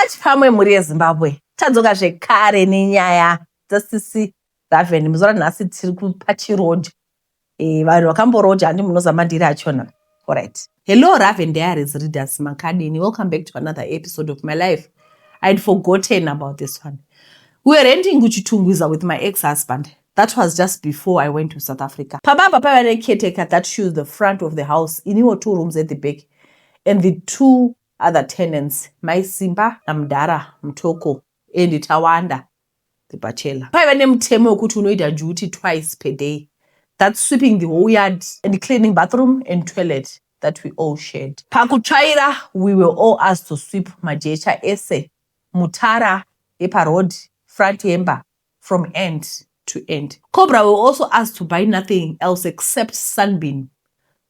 Pachipamwe, mhuri yeZimbabwe, tadzoka zvekare nenyaya dzaSisi Raven. Muzuva ranhasi tiri kupachiroja. Vanhu vakamboroja, handi munoziva mandiri achona. Alright. Hello, Raven Diaries readers, makadini? Welcome back to another episode of my life. I'd forgotten about this one. We were renting kuChitungwiza with my ex-husband. That was just before I went to South Africa. Pababa paiva necaretaker that used the front of the house, iniwo two rooms at the back, and the two other tenants, Mai Simba naMudhara Mutoko and Tawanda the bachelor. Paiva nemutemo wekuti unoita duty twice per day. That's sweeping the whole yard and cleaning bathroom and toilet that we all shared. Pakutsvaira, we were all asked to sweep majecha ese mutara yeparoad front yemba from end to end. Cobra were also asked to buy nothing else except Sunbeam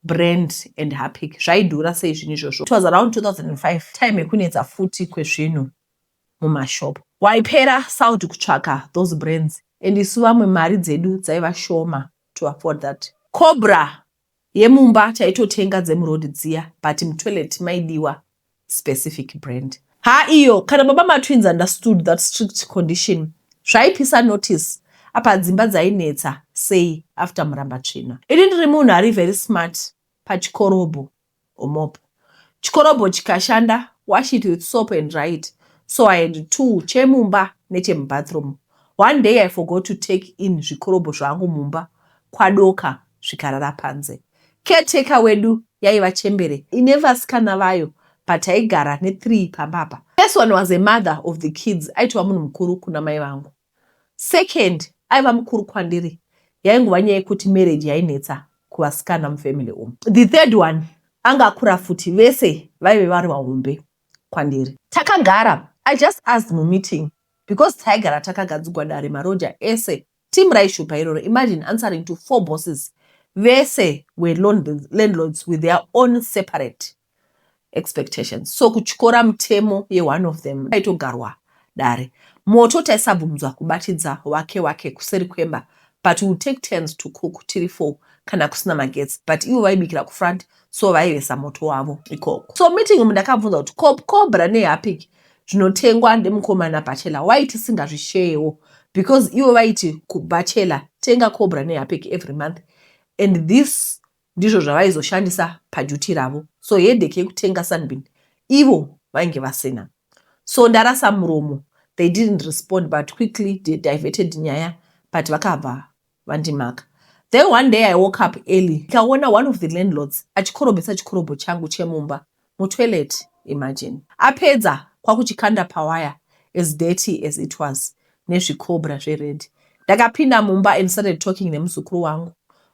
brand and Harpic. Zvaidhura sei zvinhu izvozvo. It was around 2005, time yekunetsa futi kwezvinhu mumashop. Waipera sauti kutsvaka those brands, and isu vamwe mari dzedu dzaiva shoma to afford that. Cobra yemumba taitotenga dzemurodhi dziya, but mutoilet maidiwa specific brand. Ha, iyo kana baba matwins understood that strict condition. Zvaipisa notice apa dzimba dzainetsa sei after Murambatsvina. Ini ndiri munhu ari very smart pachikorobho omop. Chikorobho chikashanda, wash it with soap and dry it. So I had two, chemumba nechemubathroom. One day I forgot to take in zvikorobho zvangu mumba, kwadoka, zvikarara panze. Caretaker wedu yaiva chembere ine vasikana vayo, but taigara ne3 pambapa. First one was a mother of the kids, aitova munhu mukuru kuna mai vangu. Second aiva mukuru kwandiri, yaingova nyaya yekuti marriage yainetsa kuvasikana mufamily umu. The third one anga akura futi. Vese vaive vari vahombe kwandiri. Takagara, I just asked mumeeting, because taigara takagadzigwa dare maroja ese, team raishupa iroro. Imagine answering to four bosses, vese were landlords with their own separate expectations. So kutyora mutemo yeone of them aitogarwa dare. Moto taisabvunzwa kubatidza wake wake kuseri kwemba, but we take turns to cook tiri four kana kusina magetsi, but ivo vaibikira kufront, so vaivesa moto wavo ikoko. So meeting umu ndakabvunza kuti Cobra neHarpic zvinotengwa nemukomana bachelor, wai tisingazvisheyewo? Because ivo vaiti kubachelor tenga Cobra neHarpic every month, and this ndizvo zvavaizoshandisa paduty ravo, so headache yekutenga Sunbeam ivo vainge vasina. So ndarasa muromo. They didn't respond but quickly diverted nyaya, but vakabva vandimaka. Then one day I woke up early, ndikaona one of the landlords achikorobhesa chikorobho changu chemumba mutoilet. Imagine, apedza kwakuchikanda pawaya, as dirty as it was, nezviCobra zvered. Ndakapinda mumba and started talking nemuzukuru wangu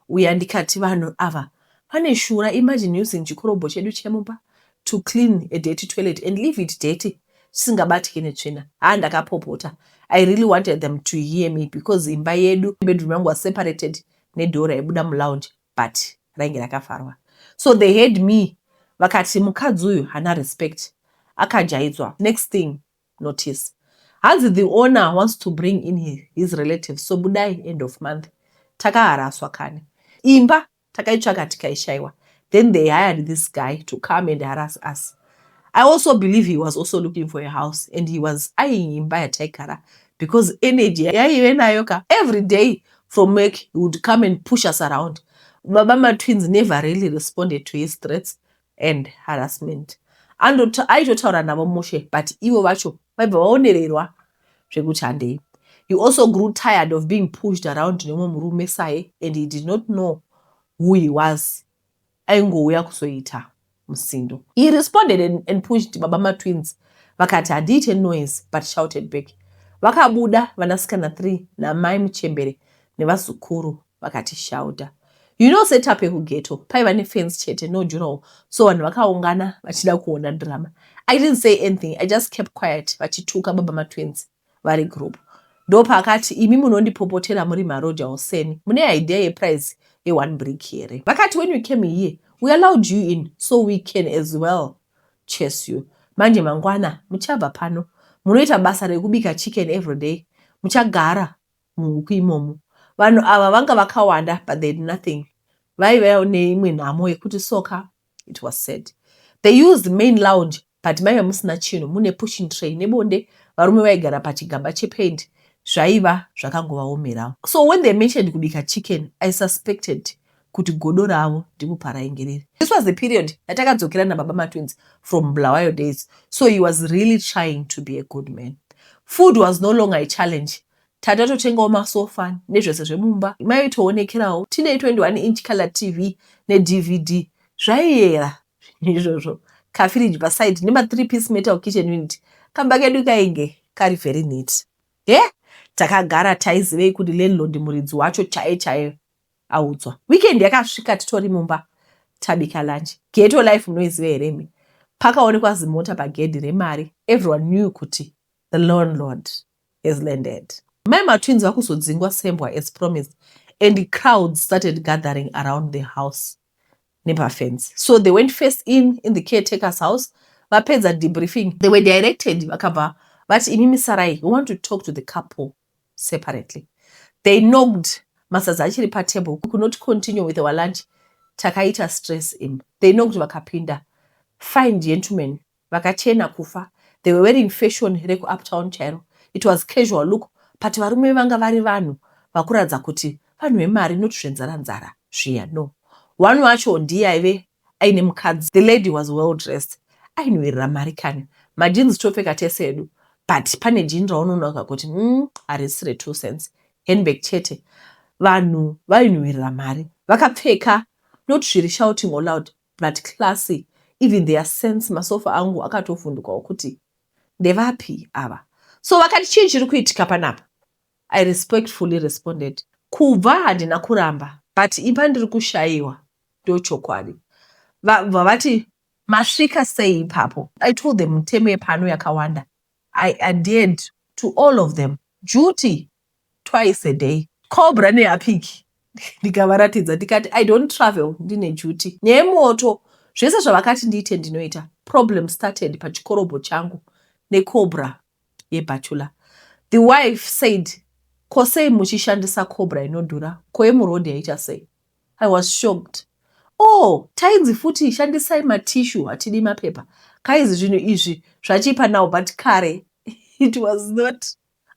uya, ndikati vanhu ava vane shura. Imagine using chikorobho chedu chemumba to clean a dirty toilet and leave it dirty, chisingabatiki netsvina. Haa, ndakapopota. I really wanted them to hear me because imba yedu, bedroom yangu was separated nedoor raibuda mulounge, but rainge rakafarwa. So they heard me, vakati mukadzi uyu haana respect, akajaidzwa. Next thing, notice, hanzi the owner wants to bring in his relatives, so budai end of month. Takaharaswa kani. Imba takaitsvaka tikaishayiwa. Then they hired this guy to come and harass us. I also believe he was also looking for a house and he was eyeing imba yataigara, because energy yaive nayo ka. Every day from work he would come and push us around. Baba matwins never really responded to his threats and harassment. Aitotaura navo mushe, but ivo vacho vaibva vaonererwa zvekuti handei. He also grew tired of being pushed around nemumwe murume saye, and he did not know who he was, aingouya kuzoita musindo. He responded and pushed baba matwins. Vakati handiite noise, but shouted back. Vakabuda vanasikana 3 namai muchembere nevazukuru, vakati shauta. You know setup yekughetto, paiva nefence chete, no durawall, so vanhu vakaungana vachida kuona drama. I didn't say anything, I just kept quiet vachituka baba matwins vari group. Ndopaakati, "Imi munondipopotera muri maroja oseni, mune idea yeprice ye1 brick here?" Vakati, "When you came here we allowed you in, so we can as well chase you. Manje mangwana muchabva pano, munoita basa rekubika chicken every day, muchagara muhuku imomo." Vanhu ava vanga vakawanda, but they had nothing. Vaiva neimwe nhamo yekuti soka. It was said they used main lounge, But maiva musina chinhu, mune pushing tray nebonde. Varume vaigara pachigaba chepaint, zvaiva zvakangovaomerawo. So when they mentioned kubika chicken, I suspected kuti godo ravo ndipo parainge riri. This was the period yatakadzokera nababa matwins from Bulawayo days, so he was really trying to be a good man. Food was no longer a challenge. Tatatotengawo masofa nezvese zvemumba, maitoonekerawo tine 21 inch color TV neDVD, zvaiyera izvozvo, kafiriji paside nema3 piece metal kitchen unit. Kamba kedu kainge kari very neat. He, takagara taizivei kuti landlord, muridzi wacho chaiye chaiye, audzwa. Weekend yakasvika titori mumba tabika lunch. Ghetto life munoiziva here imi? Pakaonekwa zimota pagedhi remari. Everyone knew kuti the landlord has landed. Mai matwins vakuzodzingwa sembwa as promised, and crowds started gathering around the house nepafence. So they went first in the caretaker's house. Vapedza debriefing, they were directed, vakabva vati, "Imimi sarai, we want to talk to the couple separately." They knocked, masadza achiri patable. We could not continue with our lunch, takaita stress im. They knocked, vakapinda, fine gentlemen, vakachena kufa. They were wearing fashion rekuuptown chairo. It was casual look, but varume vanga vari vanhu vakuratidza kuti vanhu vemari, not zvenzara nzara zviya, no. One wacho ndiye aive aine mukadzi. The lady was well dressed, ainhuhwirira mari kani. Majeans topfeka tese edu, but pane jean raunonaka kuti harisi re2 cents. Handbag chete. Vanhu vainhuhwirira mari, vakapfeka not zviri shouting all out, but classy. Even their sense, masofa angu akatovhundukawo kuti ndevapi ava. So vakati, "Chii chiri kuitika panapa?" I respectfully responded, "Kubva handina kuramba, but imba ndiri kushayiwa, ndochokwadi." Vabva vati, "Masvika sei ipapo?" I told them mitemo yepano yakawanda. I adhered to all of them: duty twice a day, Cobra neHarpic. Ndikavaratidza ndikati, "I don't travel ndine duty." Nyaya yemoto, zvese zvavakati ndiite ndinoita. Problem started pachikorobho changu neCobra yebachelor. The wife said, "Ko sei muchishandisa Cobra inodhura? Ko yemurodhi yaita sei?" I was shocked. Oh, tainzi futi shandisai matissue, hatidi mapepa. Kaizi zvinhu izvi zvachipa now, but kare it was not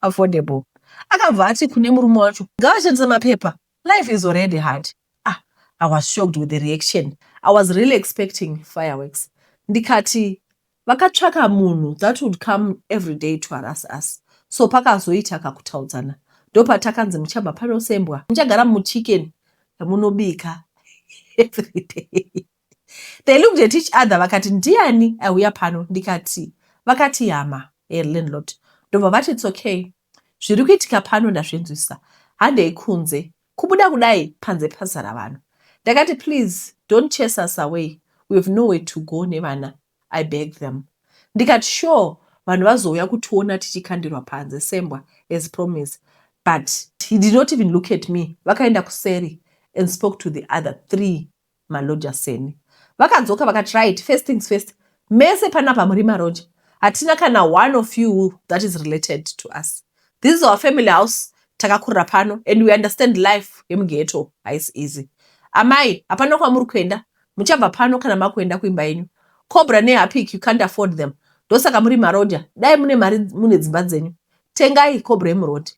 affordable. Akabva ati kune murume wacho, "Ngavashandise mapepa, life is already hard." Ah, I was shocked with the reaction. I was really expecting fireworks. Ndikati vakatsvaka munhu that would come every day to harass us. So pakazoita kakutaudzana, ndopatakanzi, "Muchabva pano sembwa, muchagara muchicken yamunobika every day." They looked at each other, vakati, "Ndiani auya pano?" Ndikati, vakati hama yelandlord. Ndobva vati, "It's okay, zviri kuitika pano ndazvinzwisa, handei kunze." Kubuda kudai, panze pazara vanhu. Ndakati, "Please don't chase us away, we have nowhere to go nevana." I beg them. Ndikati, "Sure, vanhu vazouya kutiona tichikandirwa panze sembwa as promised." But he did not even look at me. Vakaenda kuseri and spoke to the other three maloja seni. Vakadzoka vakati, "Right, first things first, mese panapa muri maroja. Hatina kana one of you that is related to us. This is our family house, takakurira pano, and we understand life yemughetto haisi easy. Amai, hapana kwamuri kuenda, muchabva pano kana makuenda kuimba yenyu. Cobra neHarpic, you can't afford them, ndosaka muri maroja. Dai mune mari, mune dzimba dzenyu, tengai Cobra yemurodhi.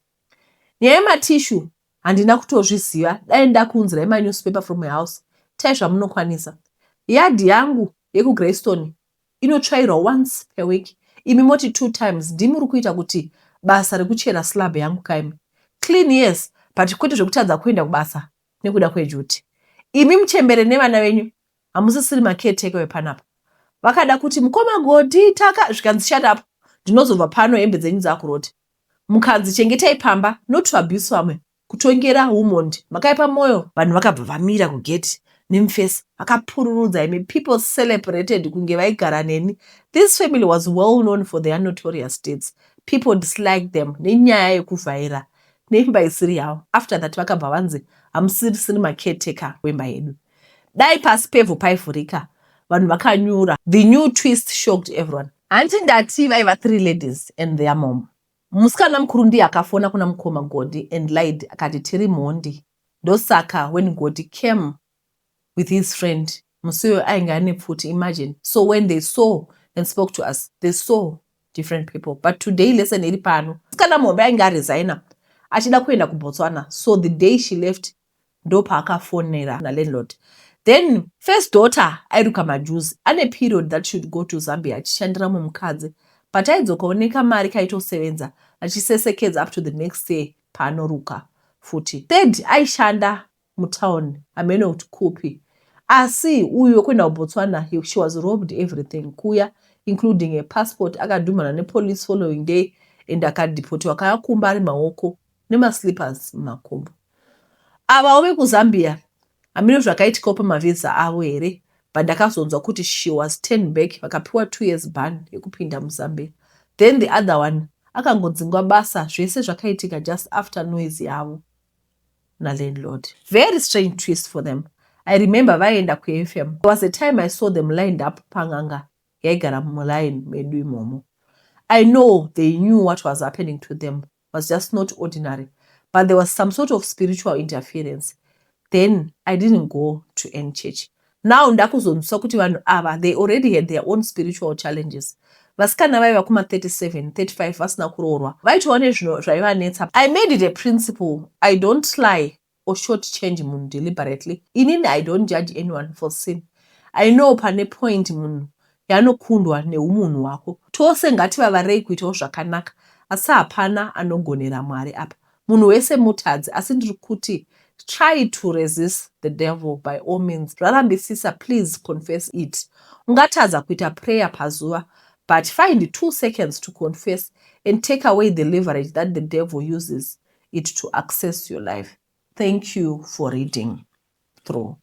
Nyaya yematissue handina kutozviziva, dai ndakuunzirai manewspaper from my house tai zvamunokwanisa. Yadhi yangu yekuGreystone inotsvairwa once per week, imi moti two times. Ndimi muri kuita kuti basa rekuchera slab yangu kaimi. Clean, yes, but kwete zvekutadza kuenda kubasa nekuda kweduty. Imi muchembere nevana venyu hamusisiri macaretaker wepanapa." Vakada kuti, "Mukoma Godi, taka." Zvikanzi, "Shut up. Ndinozobva pano hembe dzenyu dzakuroti. Mukanzi chengetai pamba, not to abuse vamwe, kutongera umondi, makaipa mwoyo." Vanhu vakabva vamira kugeti nemufesi, vakapururudza imi. People celebrated kunge vaigara neni. This family was well known for their notorious deeds. People disliked them nenyaya yekuvhaira neimba isiri yavo. After that vakabva vanzi, "Hamusirisiri macaretaker wemba yedu." Dai pasi pevhu paivhurika, vanhu vakanyura. The new twist shocked everyone. Hanti ndati vaiva three ladies and their mom? Musikana mukuru ndiye akafona kuna mukoma Godi and lied, akati tiri mhondi. Ndosaka when Godi came with his friend musi uyo ainge ane pfuti, imagine. So when they saw and spoke to us. They saw different people. But today lesson iri pano. Musikana muhombe ainge aresigner achida kuenda kuBotswana. So the day she left ndopaakafonera nalandlord. Then first daughter airuka majuzi ane period that should go to Zambia achishandira mumwe mukadzi but aidzokawo nekamari kaitosevenza achisesekedza up to the next year paanoruka futi. Third aishanda mutown hameno kuti kupi asi uyu wekuenda kuBotswana she was robbed everything kuya including a passport akadhumana nepolice following day and akadhipotiwa kaakumba ari maoko nemaslippers mumakumbo. Avawo vekuZambia hameno zvakaitikawo pamavhiza avo here but ndakazonzwa kuti she was turned back vakapiwa 2 years ban yekupinda muZambia. Then the other one akangodzingwa basa zvese zvakaitika just after noise yavo nalandlord. Very strange twist for them. I remember vaienda kuFM. There was a time I saw them lined up pang'anga yaigara muline medu imomo. I know they knew what was happening to them was just not ordinary but there was some sort of spiritual interference. Then I didn't go to any church. Now ndakuzonzwisisa kuti vanhu ava they already had their own spiritual challenges. Vasikana vaiva kuma 37, 35 vasina kuroorwa vaitova nezvino zvaivanetsa. I made it a principle I don't lie or short change munhu deliberately. Inini I don't judge anyone for sin. I know pane point munhu yaanokundwa nehumunhu hwako. Tose ngativavarei kuitawo zvakanaka asi hapana anogonera Mwari apa. Munhu wese mutadzi asi ndiri kuti try to resist the devil by all means. Zvarambisisa please confess it. Ungatadza kuita prayer pazuva but find 2 seconds to confess and take away the leverage that the devil uses it to access your life. Thank you for reading through.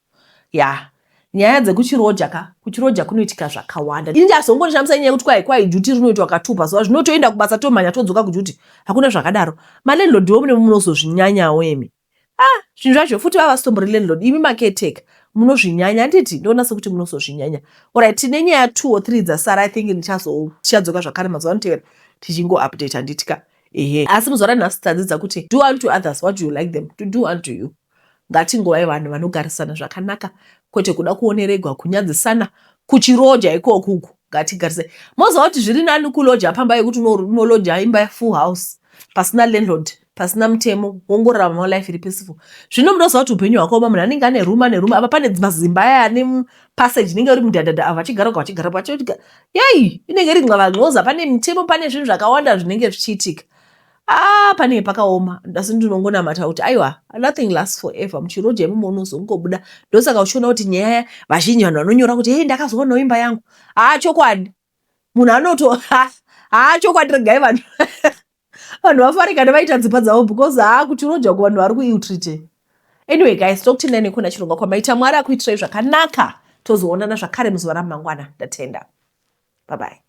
Ya, nyaya dzekuchiroja ka, kuchiroja kunoitika zvakawanda. Ini ndazongondishamisa nyaya yekuti kwai kwai duty rinoitwa katupa zuva zvinotoenda kubasa tomhanya todzoka kuduty. Hakuna zvakadaro. Malandlord wo mune munozozvinyanyawo imi. Ah, zvinhu zvacho futi vava vasitombori landlord imi macaretaker munozvinyanya handiti ndoona sekuti munozozvinyanya. Alright, tine nyaya 2 or 3 dzasara I think ndichadzoka zvakare mazuva anotevera tichingo update handiti ka. Ehe. Asi muzuva ranhasi tadzidza kuti do unto others what you like them to do unto you. Ngatingovai vanhu vanogarisana zvakanaka kwete kuda kuoneregwa kunyadzisana kuchiroja ikoku uku. Ngatigarise. Moziva kuti zviri nani kuloja pamba yekuti unoloja imba full house pasina landlord pasina mutemo wongorarama life iri peaceful. Zvino munoziva kuti upenyu hwakaoma munhu anenge ane room ane room apa pane mazimba aya ane passage inenge iri mudhadhadha ava vachigara uko vachigara vachigara yei inenge iri nxavanxoza pane mitemo pane zvinhu zvakawanda zvinenge zvichiitika. Ah, panenge pakaoma asi ndinongonamata kuti aiwa nothing lasts forever muchiroja imomo unozongobuda ndosaka uchiona kuti nyaya vazhinji vanhu vanonyora kuti hei ndakazoonawo imba yangu haa chokwadi munhu anoto haa chokwadi regai vanhu vanhu vafarikane vaita dzimba dzavo because haa kuchiroja kuvanhu vari kuiltrite. Anyway guys, tokutendai nekuona chirongwa kwamaita. Mwari akuitirai zvakanaka. Tozoonana zvakare muzuva ramangwana. Ndatenda. Bye bye.